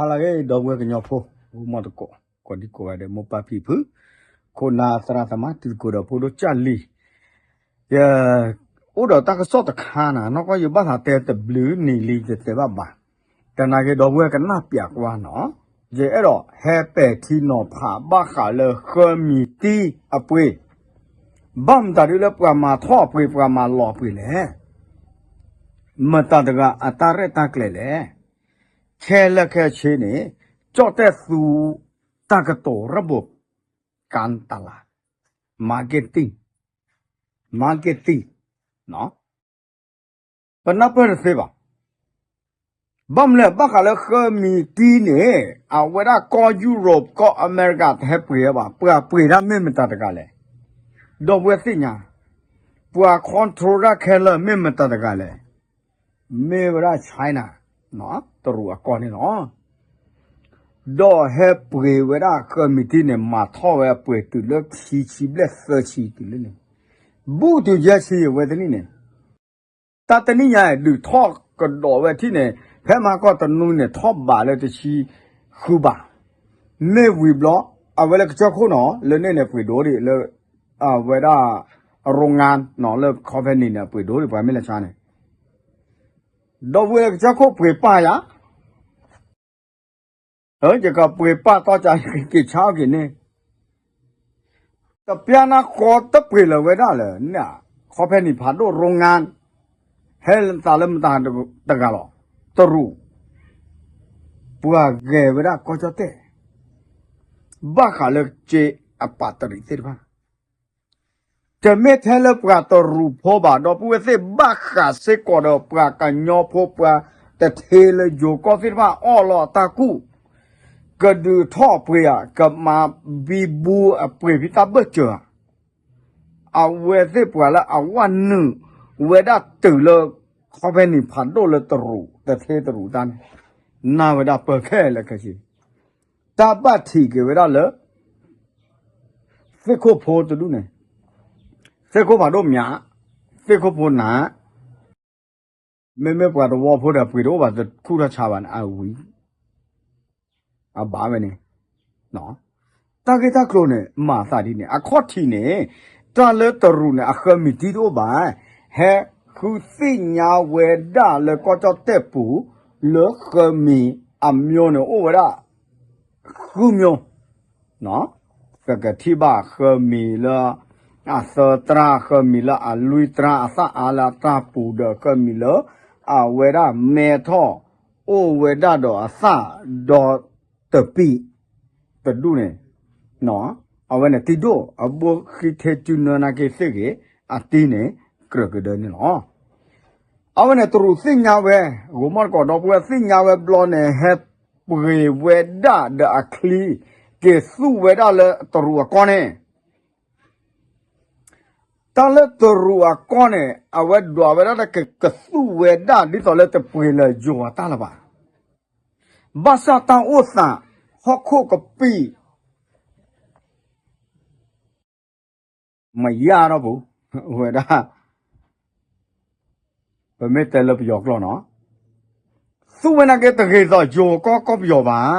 ဟါလၢအဂ့ၤ ဒီပုၢ်ဝဲၢ်ကညီဖိ အိၣ်မီၢ်သကိး ကိးဒံကိးဂၤဒဲး မိၢ်ပၢ်ဖံဖု ခိၣ်နၢ်သရၣ်သမါ တံၤသကိးဒီးဖိဒိၣ်ကၢ်လံၤ, ယအိၣ်ဒီးတၢ်ကစီၣ်တခါန့ၣ် နီၢ်ကီၢ်ယဘၣ်သးတဲတဘျုးနံၤလံ ယတဲဘၣ်ဘၣ်, တနာ်က့ဒီပုၢ်ဝဲၢ်ကနၣ်ပၠးကွၢ်နီၤ, ယအဲၣ်ဒိးဟဲပဲာ်ထံနီၤဖးဘၣ်ဃးလၢဃၢမံၤတံအပှ့ၤ, ဘၣ်မတၤဒ်လၢပှၤမၤထီၣ်အပှ့ၤ ပှၤမၤလီၤအပှ့ၤလဲၣ် မတၤတဂၤအတၢ်ရဲၣ်တၢ်ကျဲၤလဲၣ်, ခဲလၢာ်ခဲဆ့န့ၣ် ကၠီၣ်တဲၣ်သူတၢ်ကတိၤရၢၣ်ဘိၣ် ကၢၣ်တလး marketing marketing ပနၢ်ပၢၢ်တသ့ဘၣ်. ဘၣ်မနုၤလဲၣ် ဘၣ်ဃးလၢဃၢမံၤတံန့ၣ် အဝဲဒၣ်ကီၢ်ယူရိး ကီၢ်အမဲရကၤ တဟဲပှ့ၤဝဲဘၣ်, ပှၤပှ့ၤတၢ်မ့ၢ်မတၤတဂၤလဲၣ်, ဒီပုၢ်ဝဲၢ်သ့ၣ်ညါ, ပှၤ control တၢ်ခဲလၢာ်မ့ၢ်မတၤတဂၤလဲၣ်, မ့ၢ်ဝဲဒၣ် China တရူးအကီၢ်န့ၣ်လီၤ. ဒီးဟဲပှ့ၤဝဲဒၣ်ဃၢမံၤတံန့ၣ် မၤထီၣ်ဝဲအပှ့ၤတုၤလၢခံဆံဘျဲၣ်သၢဆံတုၤလၢန့ၣ်, ဘူးတုၤယဲၢ်ဆံအဝဲတနံၣ်န့ၣ်, တၢ်တနံၣ်ညါဒုးထီၣ်ကဒီးဝဲထံၣ်န့ၣ် ဖဲမဟါကီၢ်တနူန့ၣ် ထီၣ်ဘးလၢတဆံဃုဘး, မ့ၢ်ဝံၤဘျီ အဝဲလၢကစၢၢ်ခိၣ်နီၤ လၢန့ၣ်န့ၣ် ပှ့ၤဒိၣ်ဒံးလၢ အဝဲဒၣ် โรงงาน နီၤ လၢ company န့ၣ် ပှ့ၤဒိၣ်ဒံး ပှၤမ့ၢ်လဲၤဆါန့ၣ် ဒီပုၢ်ဝဲၢ်လၢကစၢၢ်ခိၣ်ပှ့ၤပာ်ယၤ, ယကပှ့ၤပာ်တီၢ်က့ၤ က့ၤဆါအီၣ်က့ၤန့ၣ်, တပျၢ်နၢ်ဃီတပှ့ၤလၢၤဝဲဒၣ်လၢၤ, ခီဖဲန့ၣ်ဖးဒိၣ် โรงงาน ဟဲသးလၢမတၤတဂၤလီၤ, တရူး, ပှၤဂဲၤဝဲဒၣ်ကီၢ်ကၠီၣ်တဲၣ် ဘၣ်ဃးလၢကၠ့အပာ်တရံးသ့ၣ်တဖၣ် တမ့ၢ်ထဲလၢပှၤတရူးဖိဘၣ် ဒီပုၢ်ဝဲၢ်သ့ၣ် ဘၣ်ဃးစ့ၢ်ကီးဒီးပှၤကညီဖိ ပှၤတထ့လၢယိၤကီၢ်သ့ၣ်တဖၣ် အီၣ်လီၤအတၢ်ကူၣ်, ကဒုးထီၣ်အပှ့ၤဧါ, ကမၤဘံဘူအပှ့ၤဖံတၢ်ဘၢၣ်စၢၤဧါ, အဝဲသ့ၣ်ပှၤလၢအဝဲနုာ်ဝဲဒၣ်တုၤလၢ ခီဖဲန့ၣ်ဖးဒိၣ်လၢတရူး တထ့တရူးတၢ်န့ၣ်, နာ်ဝဲဒၣ်ပၢၤခဲလၢာ်ခဲဆ့, တၢ်ဘၣ်ထံးက့ၤဝဲဒၣ်လၢ သ့ၣ်ခိၣ်ဖိတဒူၣ်န့ၣ်, သ့ၣ်ခိၣ်ဖးဒိၣ်မး, သ့ၣ်ခိၣ်ဖိနး, မ့မ့ၢ်ပှၤသဝီဖိဒီးပှ့ၤတအိၣ်ဘၣ် တခူၣ်ထီၣ်ဆါဘၣ်န့ၣ် အဝံၤ အဘၣ်ဝဲန့ၣ်, တၢ်ဂ့ၢ်တၢ်ကျိၤန့ၣ် မၤသးဒ်န့ၣ် အခီၣ်ထံးန့ၣ်, တၢ်လၢတရူးန့ၣ် အဃၢမံၤတံတအိၣ်ဘၣ်, ဟဲဃုသ့ၣ်ညါဝဲဒၣ်လၢကီၢ်ကၠီၣ်တဲၣ်ပူၤ လၢဃၢမံၤအမျိုးန့ၣ် အိၣ်ဝဲဒၣ် ဃုမျိုး, ပကထံၣ်ဘၣ်ဃၢမံၤလၢ အသၢတြၢ်, ဃၢမံၤလၢအလွံၢ်တြၢ် အသၣ်အါလၢအတၢ်ပူၤဒီး ဃၢမံၤလၢ အဝဲဒၣ်မဲထီၣ် အိၣ်ဝဲဒၣ်ဒီးအသၣ်ဒီးတပံး တဒူၣ်န့ၣ်, အဝဲန့ၣ်တံဒိၣ် အဘိဃံထ့စုနၢနာ်က့သ့ၣ်ဂ့ၤ အတံန့ၣ် ကြၢးကဒၢန့ၣ်လီၤ. အဝဲန့ၣ်တရူးသ့ၣ်ညါဝဲ, ဂိၤမီၢ်တကိးဒီပုၢ်ဝဲၢ်သ့ၣ်ညါဝဲဘျီန့ၣ် ဟဲပှ့ၤဝဲဒၣ်ဒီးအချံ က့ၤသူၣ်ဝဲဒၣ်လၢတရူးအကီၢ်န့ၣ်, တၢ်လၢတရူးအကီၢ်န့ၣ် အဝဲဒွးဝဲဒၣ်တၢ်ကကသူၣ်ဝဲဒၣ် ဒ်သိးလၢတပှ့ၤလၢယိၤအတၢ်လၢၤဘၣ်. ဘၣ်ဆၣ်တၢ်အိၣ်သး ဟီၣ်ခိၣ်ကပံာ် မယါထီၣ်ပူၤ ဝဲဒၣ် ပမ့ၢ်တဲလၢပယီၤကျိာ်နီၤ, သူၣ်ဝဲနာ်က့တဂ့ၤသိးယိၤကီၢ်ကီၢ်ပယီၤဘၣ်.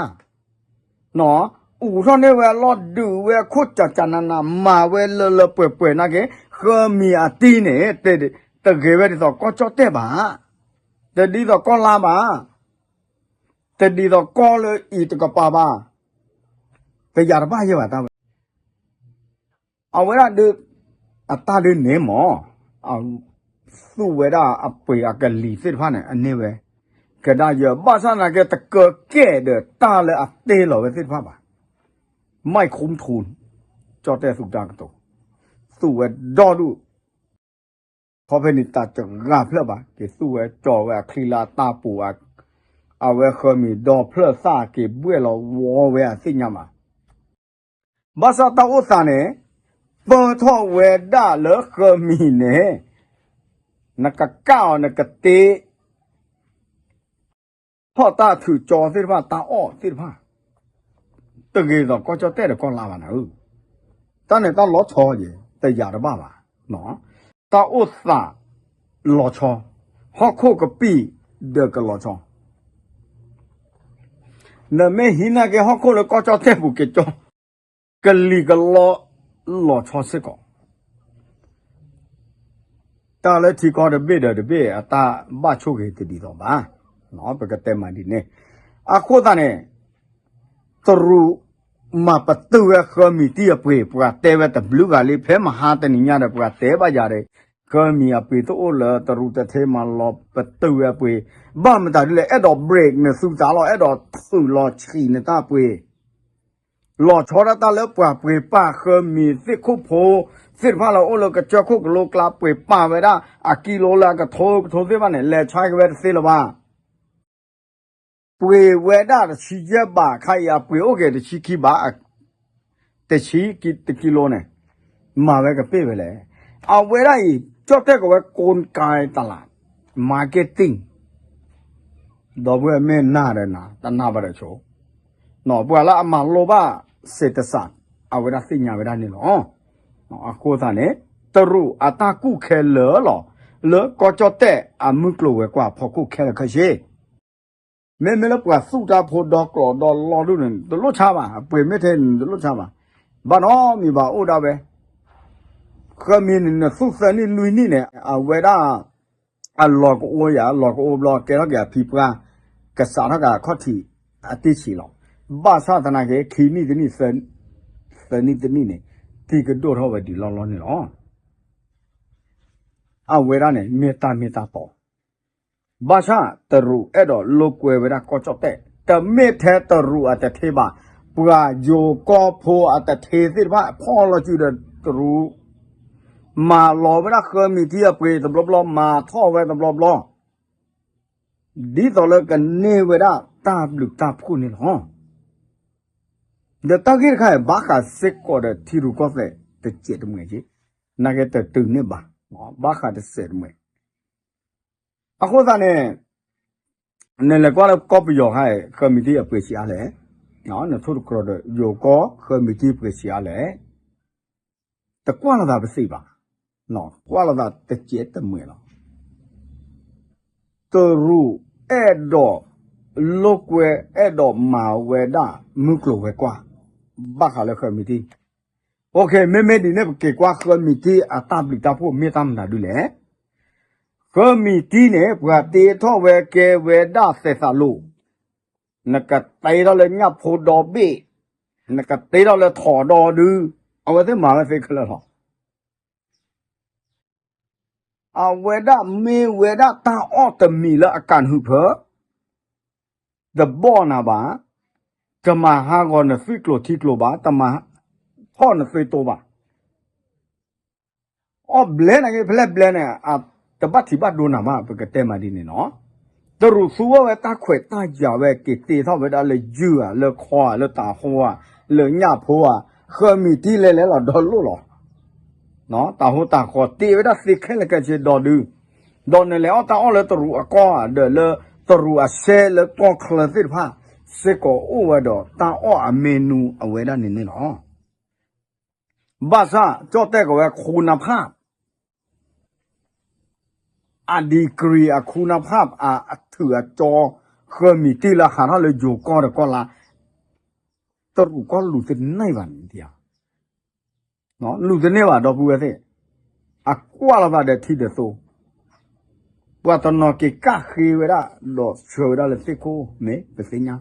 အိးထီၣ်န့ၢ်ဝဲအလီၢ်ဒုးဝဲအခိၣ်ကၠးကၠးနးနး မၤဝဲလၢလၢပှဲၤပှဲၤနာ်က့ ဃၢမံၤအတံန့ၣ် တဂ့ၤဝဲဒ်သိးကီၢ်ကၠီၣ်တဲၣ်ဘၣ်, တဒ်သိးကီၢ်လါဘၣ်, တဒ်သိးကီၢ်လၢအံၤတကပၤဘၣ်, တယာ်တဘၣ်ယဲၢ်ဘၣ်တၢ်ဝဲ အဝဲဒၣ်ဒုး အတၢ်ဒုးန့ၣ်မ့ၢ် သူၣ်ဝဲဒၣ်အပှ့ၤအကလံၤသ့ၣ်တဖၣ်န့ၣ် အန့ၢ်ဝဲ ကဒါယၢၤ ဘၣ်ဆၣ်သနာ်က့ တကၢကဲၣ်ဒီးတၢ်လၢအတ့လီၤဝဲသ့ၣ်တဖၣ်ဘၣ်. မိုက်ခုမ်ထု ကၠီၣ်တဲၣ်သူတၢ်ကတိၤ သူၣ်ဝဲဒီဒူၣ် ခီဖဲန့ၣ်တၢ်တဂၤဖျၢၣ်ဘၣ် က့ၤသူၣ်ဝဲကၠီဝဲအချံလၢအတၢ်ပူၤ အဝဲဃၢမံၤဒီဖျၢၣ်သၣ်က့ၤဘှဲၣ်လီၤဝီဝဲအသ့ၣ်ညါမး ဘၣ်ဆၣ်တၢ်အိၣ်သးန့ၣ် ပၢၢ်ထီၣ်ဝဲဒၣ်လၢဃၢမံၤန့ၣ် နကကၣ်အီၤ နကတ့ထီၣ်တၢ်ထုးကၠီသ့ၣ်တဖၣ် တၢ်အီၣ်သ့ၣ်တဖၣ် တဂ့ၤသိးကီၢ်ကၠီၣ်တဲၣ်ဒီးကီၢ်လါဘၣ်နၤဧၢ, တၢ်န့ၣ်တၢ်လီၤဆီယဲၢ် တယာ်တဘၣ်ဘၣ်, တၢ်အိၣ်သးလီၤဆီ, ဟီၣ်ခိၣ်ကပံာ်ဒီးကလီၤဆီ, နမ့ၢ်ဟံးနာ်က့ၤဟီၣ်ခိၣ်လၢကီၢ်ကၠီၣ်တဲၣ်ပူၤက့ၤကၠီ ကလံၤကလီ လီၤဆီစ့ၢ်ကီး တၢ်လၢထံကီၢ်တဘ့ၣ်ဒီးတဘ့ၣ်အတၢ်ဘၣ်ဆိၣ်ဂ့ၤတဒ်သိးဘၣ်. ပကတဲမးဒ်န့ၣ်. အဃိသတးန့ၣ် တရူးမၤပတုာ်ဝဲဃၢမံၤတံၢ်အပှ့ၤ ပှၤတဲဝဲတဘျုးဂၤလံ ဖဲမဟါတနံၤညါဒီး ပှၤတဲဘၣ်ယၤဒီး ဃၢမံၤအပှ့ၤတအိၣ်လၢတရူးတထ့ မၤလီၤပတုာ်ဝဲအပှ့ၤ ဘၣ်မတၤဒ်လဲၣ် အဲၣ်ဒိး break နသူသးလီၤ အဲၣ်ဒိးထုးလီၤဆံးနတၢ်ပှ့ၤ လီၤဆီဒၣ်တၢ်လၢပှၤပှ့ၤပာ်ဃၢမံၤသ့ၣ်ခိၣ်ဖိ သ့ၣ်တဖၣ်လၢအိၣ်လၢကစၢၢ်ခိၣ်ကလိကျါ ပှ့ၤပာ်ဝဲဒၣ်အကံလိလၢအကထိကထိသ့ၣ်တဖၣ်န့ၣ် လဲၤဆါက့ၤဝဲတသ့လၢၤဘၣ်. ပှ့ၤဝဲဒၣ်တဆံယဲၢ်ဘး ခါအံၤအပှ့ၤအိၣ်က့ၤတဆံခံဘး တဆံတကံလိန့ၣ် မၤဝဲကပ့ၢ်ဝဲလဲၣ်. အဝဲဒၣ်အံၤ ကၠီၣ်တဲၣ်ကဝဲ ကိကၤတလး marketing ဒီပုၢ်ဝဲၢ်မ့ၢ်နၤဒီးနၤ တနၢ်ဘၣ်ဒီးဆိ ပှၤလၢအမၤလိဘၣ် စ့တစး အဝဲဒၣ်သ့ၣ်ညါဝဲဒၣ်န့ၣ်လီၤ. အဃိသတးန့ၣ် တရူးအတၢ်ကူၣ်ခဲလၢာ်လီၤ လၢကီၢ်ကၠီၣ်တဲၣ်အမုၢ်ကျိၤဝဲၤကွာ်ဖီခိၣ်ခဲလၢာ်ခဲဆ့ မ့မ့ၢ်လၢပှၤသူၣ်တၢ်ဖိဒီကျိးဒီလီၢ်ဒိၣ်န့ၣ် တလိၣ်ဆါဘၣ် အပှ့ၤမ့ၢ်ထဲန့ၣ် တလိၣ်ဆါဘၣ် ဘၣ်နီတမံၤဘၣ်အိၣ်ဒၣ်ဝဲ ဃၢမံၤန့ၣ် နသူၣ်သၢနံၣ်လွံၢ်နံၣ်န့ၣ် အဝဲဒၣ် အလီၤကအိယၤ အလီၤကအိဘျီ ကဲထီၣ်က့ၤအဖံပှၢ် ကစးထီၣ်က့ၤအခီၣ်ထံးအတ့ၢ်ဆံးလီၤ. ဘၣ်ဆၣ်သနာ်က့ ခံနံၣ်တနံၣ် သၢနံၣ်တနံၣ်န့ၣ် ထံကဒိၣ်ထီၣ်ဝဲဒံးလီၢ်လီၢ်န့ၣ်လီၤ. အဝဲဒၣ်န့ၣ် မ့ၢ်တၢ်မ့ၢ်တၢ်တီ ဘၣ်ဆၣ်တရူးအဲၣ်ဒိးလိာ်ကွဲဝဲဒၣ်ကီၢ်ကၠီၣ်တဲၣ် တမ့ၢ်ထဲတရူးအတထ့ဘၣ် ပှၤယိၤကီၢ်ဖိအတထ့သ့ၣ်တဖၣ် ဖီၣ်လီၤစုဒီးတရူး မၤလီၤဝဲဒၣ်ဃၢမံၤတံၢ်အပှ့ၤတဘျီဘျီ မၤထီၣ်ဝဲတဘျီဘျီ ဒ်သိးလၢကန့ၢ်ဝဲဒၣ်တၢ်ဘျုးတၢ်ဖှိၣ်န့ၣ်လီၤ. ဒီးတၢ်ဂ့ၢ်တခါအံၤ ဘၣ်ဃးစ့ၢ်ကီးဒီးထံရူၢ်ကီၢ်သဲးတစဲးတမှဲာ်က့ နာ်က့တတုၤန့ၢ်ဘၣ် ဘၣ်ဃးတစဲးတမှဲာ် အဃိသတးန့ၣ် နလဲၤကွၢ်လၢကီၢ်ပယီၤခါအံၤ ဃၢမံၤတံၢ်အပှ့ၤဆံးအါလဲၣ်, နထိၣ်တကြၢးဒီးယိၤကီၢ်ဃၢမံၤတံၢ်ပှ့ၤဆံးအါလဲၣ်, တကွၢ်လိာ်သးပသ့ဘၣ်, ကွၢ်လိာ်သးတစဲးတမှဲာ်လီၤ. တရူးအဲၣ်ဒိးလိာ်ကွဲ အဲၣ်ဒိးမၤဝဲဒၣ်မုၢ်ကျိၤဝဲၤကွာ် ဘၣ်ဃးလၢဃၢမံၤတံၢ် မ့မ့ၢ်ဒ်န့ၣ် ပက့ၤကွၢ်ဃၢမံၤတံၢ်အတၢ်ဘျုးတၢ်ဖှိၣ်မ့ၢ်တၢ်မနုၤဒ်လဲၣ်. ဃၢမံၤတံၢ်န့ၣ် ပှၤတ့ထီၣ်ဝဲကဲဝဲဒၣ်သဲးသးလိၤ, နကတ့ထီၣ်လၢညၣ်ဖိဒီဘ့ၣ်, နကတ့ထီၣ်လၢထိးဒီဒု, အဝဲသ့ၣ်မၤဝဲသ့ခဲလၢာ်လီၤ. အဝဲဒၣ်မ့ၢ်ဝဲဒၣ်တၢ်အီၣ်တမံၤလၢအကးနဟုးဖၢ တဘီၣ်နၤဘၣ်, တမၤဟးဂီၤနသွံၣ်ကျိၤထံကျိၤဘၣ်, တမၤထီၣ်နသွံၣ်တိဘၣ်. အီၣ်ဘျဲနၤက့ ဖဲလဲၣ်ဘျဲန့ၣ် တဘၣ်ထံးဘၣ်ဒိနၤဘၣ် ပကတဲမးဒ်န့ၣ်နီၤ. တရူးသူဝဲတၢ်ခွဲးတၢ်ယာ်ဝဲ က့ၤတ့ထီၣ်ဝဲဒၣ်လၢယုၢ်ဧါ, လၢခီဧါ, လၢတၤဟိဧါ, လၢညၣ်ဖိဧါ, ဃၢမံၤတံၢ်လဲၤလဲၤလီၤဒီလိၣ်လီၤ. တၤဟိတၤဃီတ့ဝဲဒၣ်သ့ခဲလၢာ်ခဲဆ့ဒီဒု, ဒီးနလဲၤအီၣ်တၢ်အီၣ်လၢတရူးအကီၢ်ဧါ, ဒီးလၢတရူးအစဲလၢကီၢ်ချၢသ့ၣ်တဖၣ် စ့ၢ်ကီးအိၣ်ဝဲဒီးတၢ်အီၣ်အ menu အဝဲဒၣ်န့ၣ်န့ၣ်လီၤ. ဘၣ်ဆၣ် ကၠီၣ်တဲၣ်ကဝဲ คุณภาพ အ degree အ คุณภาพ အ အထုးအကၠီ ဃၢမံၤတံၢ်လၢဟးထီၣ်လၢယိၤကီၢ်ဒီးကီၢ်လါ တရူးကီၢ်လူၤတန့ၢ်ဘၣ်န့ၣ်, လူၤတန့ၢ်ဘၣ် ဒီပုၢ်ဝဲၢ်သ့ၣ်, အကွၢ်လီၤသးဒီးထံဒီးသိ, ပှၤတနီၤက့ၤကၣ်ဃ့ဝဲဒၣ် ဒီးဆှၢဝဲဒၣ်လၢသ့ၣ်ခိၣ်မ့ၢ်ပသ့ၣ်ညါ,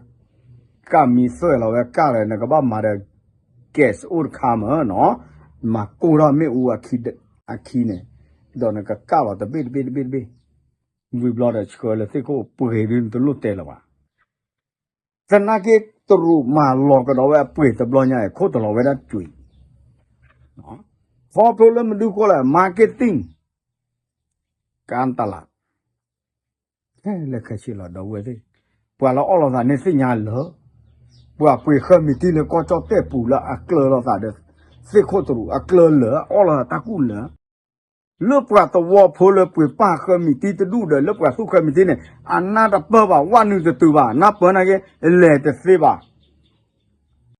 ကၣ်မံသွဲၣ်လီၤဝဲကၣ်ဒီး နကဘၣ်မၤဒီး gas အိၣ်တခါမၢ်နီၤ, မၤကိၢ်ထီၣ်မ့ၣ်အူအခံန့ၣ်, ဒီးနကကၣ်လီၤတဘ့ၣ်တဘ့ၣ်တဘ့ၣ်တဘ့ၣ်, ဝံၤဘျီဒီးဆှၢလၢသ့ၣ်ခိၣ်ပှ့ၤဒုး နတလိၣ်တဲလၢၤဘၣ်. သနာ်က့ တရူးမၤလီၤကဒီးဝဲအပှ့ၤတဘျီညါအံၤ ခိၣ်တလီၤဝဲဒၣ်ကွံာ်, ခီဖျိလၢမနုၤဃိလဲၣ် marketing ကၣ်တလး ခဲလၢာ်ခဲဆ့လီၤ ဒီပုၢ်ဝဲၢ်သ့ၣ်, ပှၤလၢအီၣ်လီၤသးန့ၣ်သ့ၣ်ညါလၢာ်, ပှၤပှ့ၤဃၢမံၤတံၢ်လၢကီၢ်ကၠီၣ်တဲၣ်ပူၤလၢအကျၢၤလီၤသးဒီး သ့ၣ်ခိၣ်တရူးအကျၢၤလၢာ် အီၣ်လီၤသးတၢ်ကူၣ်လၢာ် လၢပှၤသဝီဖိလၢပှ့ၤပာ်ဃၢမံၤတံၢ်တဒူၣ်ဒီး လၢပှၤသူၣ်ဃၢမံၤတံၢ်န့ၣ် အနၢ်တပၢၢ်ဘၣ် ဝဲနုာ်တတုၤဘၣ် နၢ်ပၢၢ်နာ်က့ လဲၤတသ့ဘၣ်.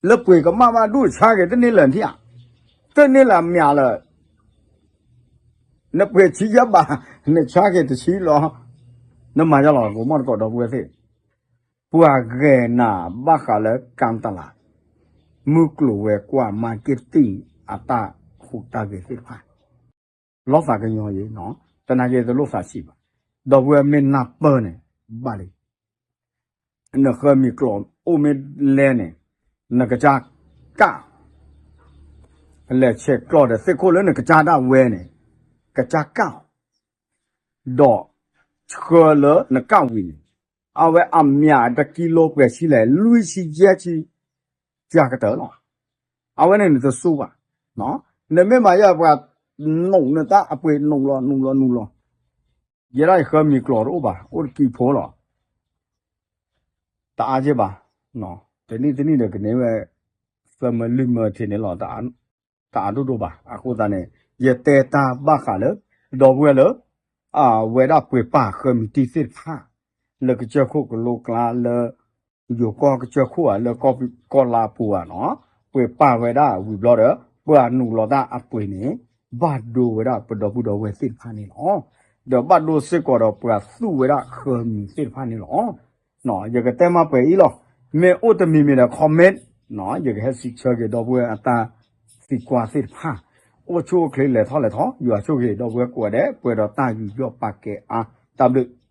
လၢပှ့ၤကမၣ်ဘၣ်ဒူၣ်ဆါက့ၤ တန့ၢ်လၢာ်ထံၣ်ဧါ, တန့ၢ်လၢာ်မ့ၢ်လၢ နပှ့ၤဆံယဲၢ်ဘး နဆါက့ၤတဆံလီၤ, နမၤယါလီၤ ကမီၣ်တကိးဒီပုၢ်ဝဲၢ်သ့ၣ်, ပှၤဂဲၤနၤဘၣ်ဃးလၢကၣ်တလး မုၢ်ကျိၤဝဲၤကွာ် marketing အတၢ်ဟူးတၢ်ဂဲၤသ့ၣ်တဖၣ် လီၤသးကညီၤယံၤနီၤ, သနာ်က့တလိၣ်သးဆံးဘၣ်. ဒီပုၢ်ဝဲၢ်မ့ၢ်နၢ်ပၢၢ်န့ၣ် ဘၣ်လံ. နဃၢမံၤကျိးအိၣ်မ့ၢ်လဲၣ်န့ၣ် နကစၢ်ကၣ် လဲၤဆဲးကျိးဒီးသ့ၣ်ခိၣ်လၢနကစၢ်ဒၣ်ဝဲန့ၣ် ကစၢ်ကၣ်အီၤ ဒီးဆှၢလၢနကၣ်ဝံၤန့ၣ် အဝဲအမျးတကံလိပှဲၤဆံလဲၣ် လွံၢ်ဆံယဲၢ်ဆံ ကၢ်ကတၢၢ်လီၤ. အဝဲန့ၣ်နတစူၢ်ဘၣ်. နမ့ၢ်မၤယဲၢ်ပှၤ နူးနတၢ်အပှ့ၤ နူးလီၤ နူးလီၤ နူးလီၤ. ယဲဒၣ်ယဃၢမံၤကျိးတအိၣ်ဘၣ် အိၣ်တကံဖိလီၤ. တအါက့ဘၣ်. တနံၣ်တနံၣ်ဒီးကန့ၢ်ဝဲ သၢမၢလွံၢ်မၢထံးန့ၣ်လီၤ. တအါဒိၣ်ဒိၣ်ဘၣ်. အဃိသတးန့ၣ် ယတဲတၢ်ဘၣ်ဃးလၢ ဒီပုၢ်ဝဲၢ်လၢ အဝဲဒၣ်ပှ့ၤပာ်ဃၢမံၤတံၢ်သ့ၣ်တဖၣ် လၢကစၢၢ်ခိၣ်ကလိကျါလၢ ယိၤကီၢ်ကစၢၢ်ခိၣ်ဧါ လၢကီၢ်လါပူၤဧါနီၤ, ပှ့ၤပာ်ဝဲဒၣ်ဝံၤဘျီဒီး ပှၤနူးလီၤတၢ်အပှ့ၤန့ၣ် ဘၣ်ဒိဝဲဒၣ်ပဒီပုၢ်ဒီဝဲၢ်သ့ၣ်တဖၣ်န့ၣ်လီၤ. ဒီးဘၣ်ဒိစ့ၢ်ကီးဒီးပှၤသူၣ်ဝဲဒၣ်ဃၢမံၤသ့ၣ်တဖၣ်န့ၣ်လီၤ. ယကတဲမးပှဲၤအံၤလီၤ. မ့ၢ်အိၣ်တမံၤမံၤဒီး comment ယကဟဲစံးဆၢက့ၤဒီပုၢ်ဝဲၢ်အတၢ်သံကွၢ်သ့ၣ်တဖၣ်. အိၣ်ဆူၣ်အိၣ်ချ့လဲၤထီၣ်လဲၤထီ ယွၤဆိၣ်ဂ့ၤဒီပုၢ်ဝဲၢ်ကိးဂၤဒဲး ပှဲၤဒီးတၢ်ယူးယီၣ်ပာ်ကဲအါ တၢ်ဘျုး